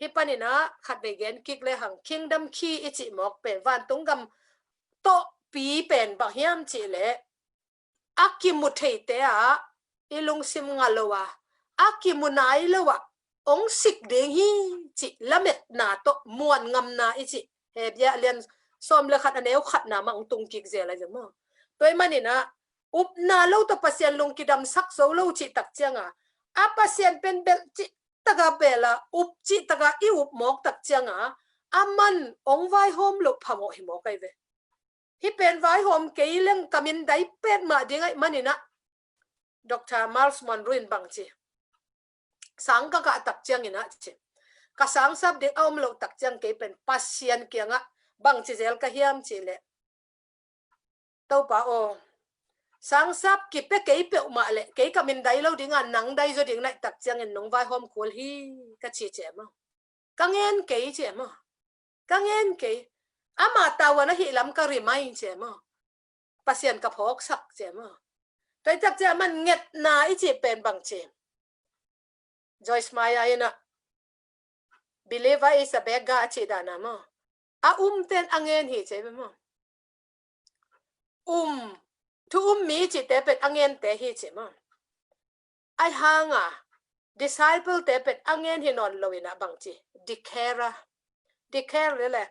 Hih paninah khatvei gen kik le hang, kingdom key i cih mawk pen, vantung gam tawhpi pen bang hiam cih leh a kimu theite ah i lungsim nga lo a, a kimu nai lo ah hong sik ding hi cih lametna tawh muan ngamna i cih. Hebru a lian sawm le khat a neu khatna mah hong tung kik zel ahi ve maw. Tua ahih maninah upna lo tawh Pasian lung kidamsak zo lo cih tak cianga, a Pasian pen belh cih taka bel a, up cih taka i up mawk tak cianga, a man hong vaihawm loh phamawh hi mawk ahi ve. Hih pen vaihawm kei leng ka mindai pet mah ding ahih maninah, Doctor Myles Munroe in bang ci, sang ka kah tak cianginah ci, ka sangsap ding a om loh tak ciang kei pen Pasian kiangah bang ci zel ka hiam cih leh, Topa aw, sangsap kipia kei peuhmah le kei ka mindai lo dinga nang dai zaw ding naih tak ciangin nong vaihawm kul hi ka ci ci e maw. Ka ngen kei ci e maw. Ka ngen kei. Ama tavuan ahi lam ka rimai ci e maw. Pasian ka phawksak ci e maw. Tua i tak ciang a man ngetna i cih pen bang ci, Joyce Meyer inah, "Believer is a beggar," a cih dana maw. A umten a ngen hi ci e maw. Um, thu um mi cihte pen a ngente hi ci maw. Ahi hanga disciple te pen a ngen hi nawn lo inah bang ci, dikher a, dikher lele,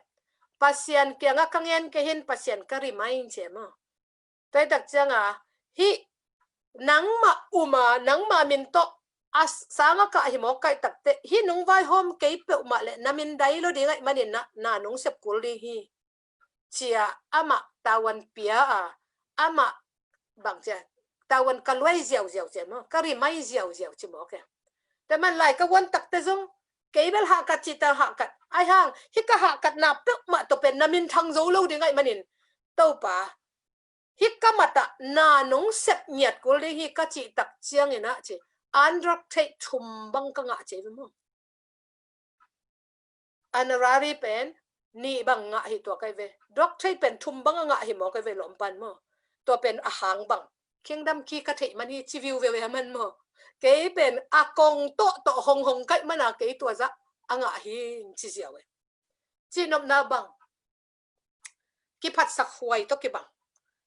Pasian kiangah ka ngen kei hin Pasian ka rimai ci e maw. Tua i tak cianga hih nangmah um a, nangmah min tawh a sanga kah hi mawk kaih takte, hih nong vaihawm kei peuhmah le na mindai lo ding ahih manin na, na nong sep kul ding hi. Cia amah tavuan pia a, amah bang cia, tavuan ka luai ziauziau cia maw, ka rimai ziauziau ci mawk e. Tua man lai ka vuan takte zong kei bel hahkat cih tak hahkat. Ahi hang hih ka hahkatna peuhmah tawh pen na minthang zo lo ding ahih manin, Topa, hih ka matah na nong sep ngiat kul ding hi ka cih tak cianginah ci, an rak theih thum bang ka ngah ci ve maw. Honorary pen nih bang ngah hi tua kai ve. Doctorate pen thum bang a ngah hi maw kai ve lawmpan maw. Tua pen a hang bang. Kingdom key ka theih man hi ci viu veu e a man maw. Kei pen a kong tawhtawh honghong kaih mana kei tua zah a ngah hi ci ziau e. Ci nopna bang. Kiphatsak huai tawh kibang.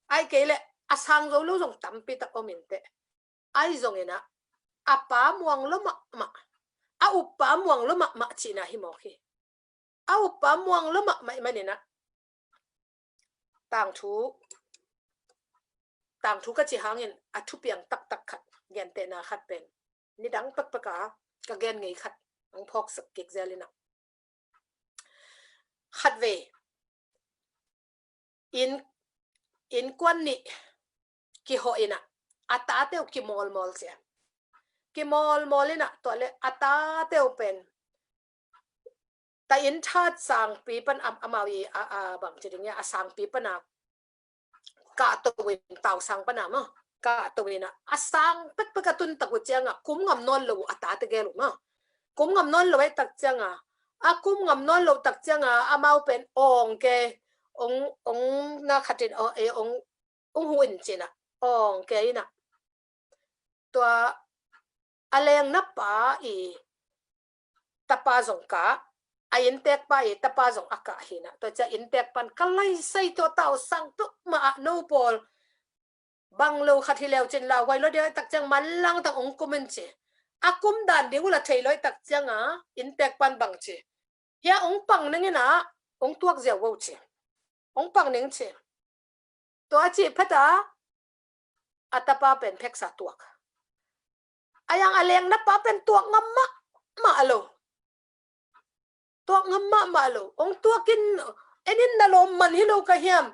Ai kei leh a sang zo lo zong tampi tak om inteh. Ai zonginah a pa muang lo mahmah, a uppa muang lo mahmah cihna hi mawk hi. A uppa muang lo mahmah ih maninah tangthu, tangthu ka cih hangin a thupiang taktak khat, gentehna khat pen nidang pekpeka ka gen ngei khat ang phawksak kik zel inah. Khatvei inn, innkuan nih kihawh inah a tate uh kimawlmawl cia. Kimawlmawl inah tua le a tate uh pen ta inn that sangpi pan a, amau i a, a bang ci ding ia a sangpi pana kahto in, tausang pana maw, kahto inah a sang pekpek a tun tak uh cianga kum ngam nawn lo uh a tate gel uh maw. Kum ngam nawn lo eh tak cianga, a kum ngam nawn lo tak cianga amau pen awng ke, ong, ong na khatin, ong, eh, ong, ong hu in cinah awng ke inah tua a lengna pa i tapa zong kah, a inntekpa i tapa zong a kah hi na. Tua ciang inntekpan ka laisai tua tau sang tuk mah ah no pawl bang lo khat hi leu cin lauhuai lo dia tak ciang manlang tang ong kum in ci. A kum dan ding uh la thei lo tak ciang a inntekpan bang ci. Hia ong pang ning in ah ong tuak ziau vo ci. Ong pang ning ci. Tua a cih phet a a tapa pen pheksa tuak. A yang a lengna pa pen tuak ngam mahmah lo. Tuak ngam mahmah lo. Ong tuak in, en in na lawm man hi lo ka hiam.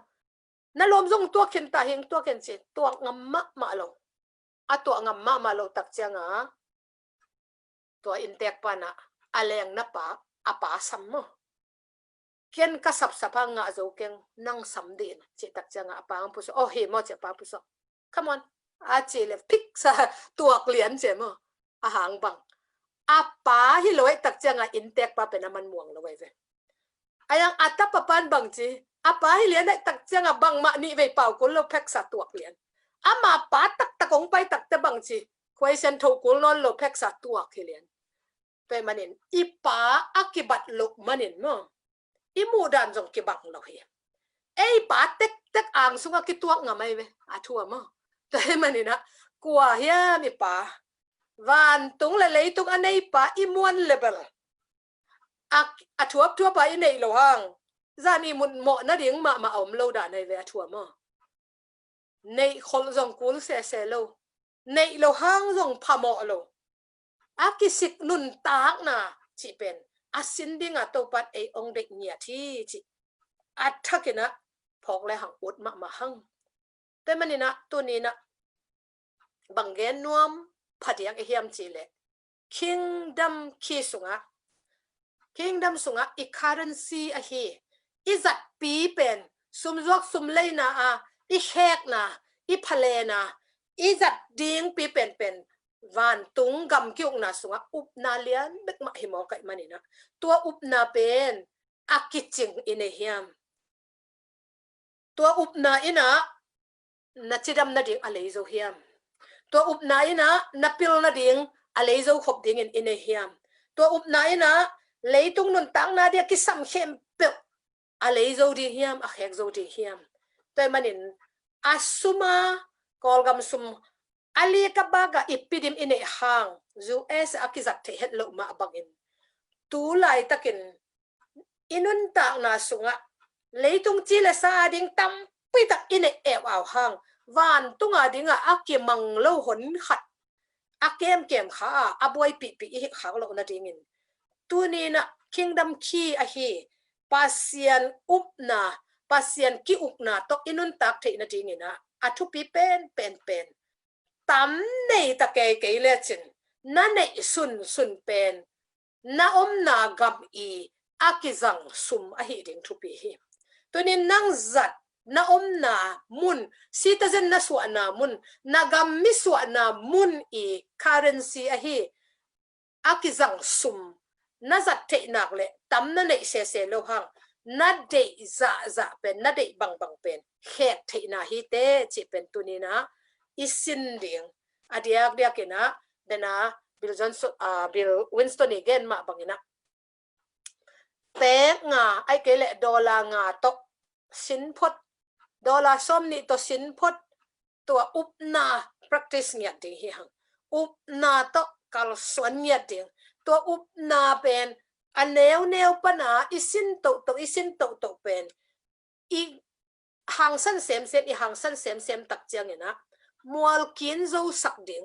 Na lawm zong tuak khin ta hing tuak in ci. Tuak ngam mahmah lo. A tuak ngam mahmah lo tak ciang a tua inntekpa na a lengna pa a pa sam maw. Ken ka sapsap a ngah zo keng nang sam dih in cih tak ciang a a pa ang pusuak. Oh hi maw cih a pa pusuak. Come on. A cih le phiksa tuak lian cih maw. A hang bang. A pa hi lo eh tak ciang a inntekpa pen a man muang lo eh ve. A yang a tapa pan bang ci. A pa hi lian eh tak ciang a bang mah nih vei pau kul lo pheksa tuak lian. Ama pa taktak ong pai takte bang ci. Khuaisian tho kul nawn lo pheksa tuak hi lian. Tua manin i pa a kibat loh manin maw. I muh dan zong kibang lo hi. Ei pa tektek ang sungah kituak ngam ai ve. A thu a maw. Tua manin ah kua hiam i pa. Vantung le leitung a nei pa i muan lebel. A, a thuapthuap a i neih lo hang. Zan i mut mawh nading mahmah a om lo dan ai ve a thu a maw. Neih kholh zong kul sese lo. Neih lo hang zong phamawh lo. A kisik nuntakna cih pen a sin dinga Topan ei ong deih ngiat hi cih a thakin ah phawk le hang ut mahmah hang. Tua manin ah tuni in ah bang gen nuam phadiak i hiam cih leh Kingdom Key sungah, Kingdom sungah i currency ahi, i zatpi pen sumzuak sumleina a i khekna, i phalena, i zat dingpi penpen vantung gam kiukna sungah upna lian bek mah hi mawk ahih manin ah tua upna pen a kicing i nei hiam? Tua upna in ah na cidam nading a lei zo hiam? Tua upna in ah na pil nading a lei zo khop dingin i nei hiam? Tua upna in ah leitung nuntakna dia kisam khempeuh a lei zo ding hiam, a khek zo ding hiam? Tua manin a sum a, Kawlgam sum a lika baka i pidim i neih hang U S a kizat theih het loh mah bangin tu laitakin i nuntakna sungah leitung ci le sa a ding tampi tak i neih eu au hang vantung a dingah a kimang lo hon khat a kemkem kha a, a buaipihpih i hih khak loh nadingin tuni in ah Kingdom Key ahi Pasian upna, Pasian ki-ukna tawh i nuntak theih nadingin ah a thupi pen pen pen tam nei ta kei kei lecin na neih sunsun pen na omna gam i a kizang sum ahi ding thupi hi. Tunin nang zat na omna mun, citizen na suahna mun, na gam mi suahna mun i currency ahi a kizang sum na zat theih nak le tam na neih sese lo hang na deih zahzah pen, na deih bangbang pen khek theihna hi te cih pen tuni in ah i sin ding. A diakdiakin ah dena Bill Johnson, ah, Bill Winston i gen mah bangin ah pek nga, ahih kei leh dollar nga tawh sin phot, dollar sawm nih tawh sin phot, tua upna practice ngiat ding hi hang. Upna tawh kalsuan ngiat ding. Tua upna pen a neuneu pana i sin tohtoh, i sin tohtoh pen i hangsan semsem, i hangsan semsem tak ciangin ah mualkin zosak ding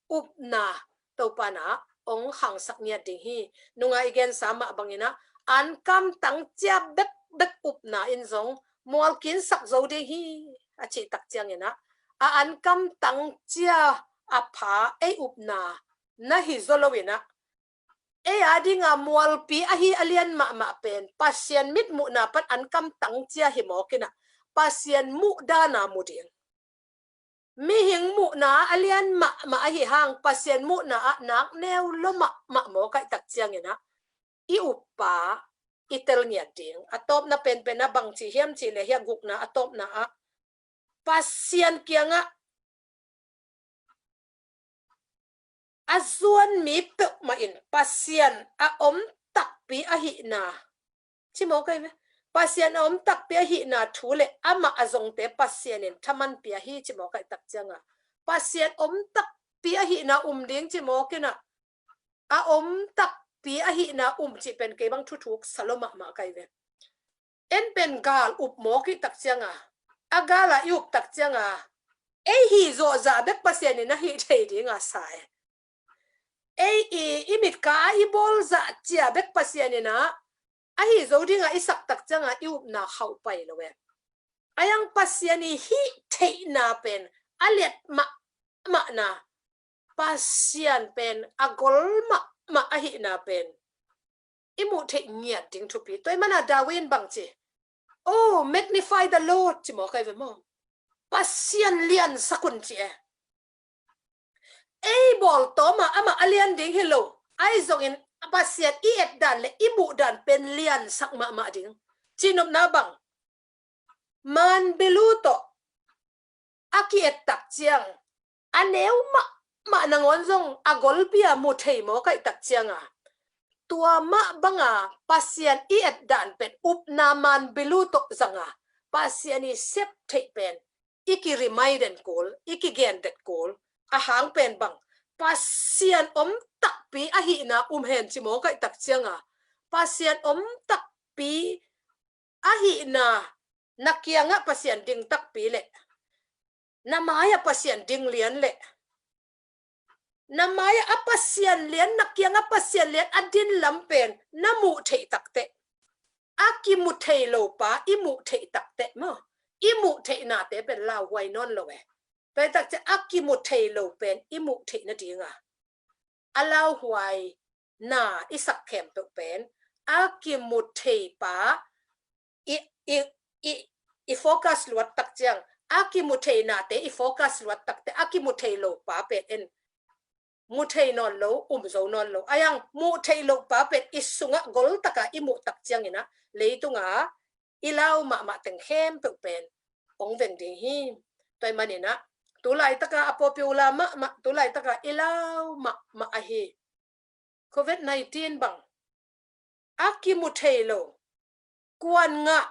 upna Topa in ah ong hangsak ngiat ding hi. Nunga i gensa mah bangin ah ankam tangcia bekbek upna in zong mualkin sak zo ding hi a cih tak ciangin ah a ankam tangcia a pha ei upna na hi zaw loin ah ei a dinga mualpi ahi a lian mahmah pen Pasian mitmuhna pan ankam tangcia hi mawk in ah Pasian muhdana mu ding. Mihing muhna a lian mahmah ahi hang Pasian muhna ah nak neu lo mahmah mawk ahih tak ciangin ah i uppa i tel ngiat ding. A tawpna penpen ah bang ci hiam cih leh hia gukna a tawpna ah Pasian kiangah a zuan mi peuhmah in Pasian a om takpi ahihna, ci maw kei ve? Pasian a om takpi ahihna thu le amah a zongte Pasian in thaman pia hi ci maw kei tak cianga, Pasian om takpi ahihna um ding ci maw kina, a om takpi ahihna um cih pen kei bang thuthuk sa lo mahmah kei ve. En pen gal up maw kei tak cianga, a gala i up tak cianga, ei hi zawh zah bek Pasian in a hih thei dinga sa e. Ei i, i mitka a i bawl zah cia bek Pasian in a, a hi zo dinga i sak tak cianga i upna khauh pai lo e. A yang Pasian i hih theihna pen a liat mahmahna, Pasian pen a gol mahmah ahihna pen i muh theih ngiat ding thupi. Tua i mana David in bang ci? Oh, magnify the Lord, ci maw kei ve maw? Pasian liansak un ci e. Ei bawl tawma amah a lian ding hi lo. Ahi zongin Pasian i et dan le i muh dan pen liansak mahmah ding. Cinopna bang, manbilu tawh a ki-et tak ciang a neu mahmah nangawn zong a golpi-a mu thei maw kaih tak cianga, tua mah banga Pasian i et dan pen upna manbilu tawh zanga Pasian i sep theih pen i ki-remind den kul, i kigen den kul. A hang pen bang, Pasian om takpi ahihna um hen ci maw kaih tak cianga, Pasian om takpi ahihna, na kiangah Pasian ding takpi le na mai-ah Pasian ding lian le na mai-ah a Pasian lian, na kiangah Pasian lian a din lam pen na muh theih takteh, a kimu thei lo pa i muh theih takteh maw, i muh theihnate pen lauhuai nawn lo e. Tua i takciang a kimu thei lo pen i muh theih nadinga a lauhuai na i sak khempeuh pen a kimu thei pa i, i, i, i focus luat tak ciang, a kimu thei nate i focus luat takteh a kimu thei lo pa pen en mu thei nawn lo, um zo nawn lo. A yang mu thei lo pa pen i sungah gol taka i muh tak ciangin ah leitunga i lau mahmah teng khempeuh pen hong veng ding hi. Tua i manin ah tu laitaka a pawlpi uh lau mahmah, tu laitaka i lau mahmah ahi. Covid nineteen bang a kimu thei lo, kuan ngah,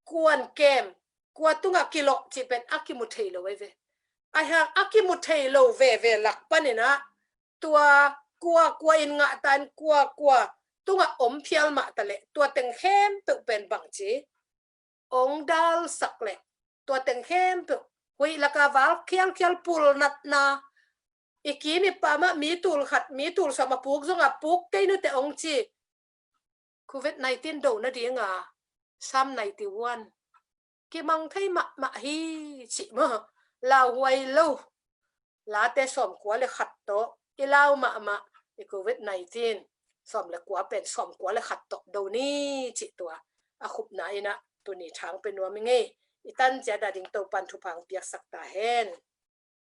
kuan kem, kua tungah kilawh cih pen a kimu thei lo ei ve. A hang a kimu thei lo veve lak panin ah tua kua kua in ngah ta in kua kua tungah om phial mah ta leh tua teng khempeuh pen bang ci hong dalsak leh tua teng khempeuh huih laka val khialkhial pul natna, i kim i pamah mi tul khat, mi tul sawm a puk zong a puk kei nute hong ci. Covid nineteen do nadinga Psalm ninety-one kimang thei mahmah hi cih maw, lauhuai lo. Late sawmkua le khat tawh i lau mahmah i Covid nineteen sawm le kua pen sawmkua le khat tawh do ni cih tua a khupna in ah tuni thang pe nuam i ngei. I tan ciat a ding Topan thupha hong piaksak ta hen.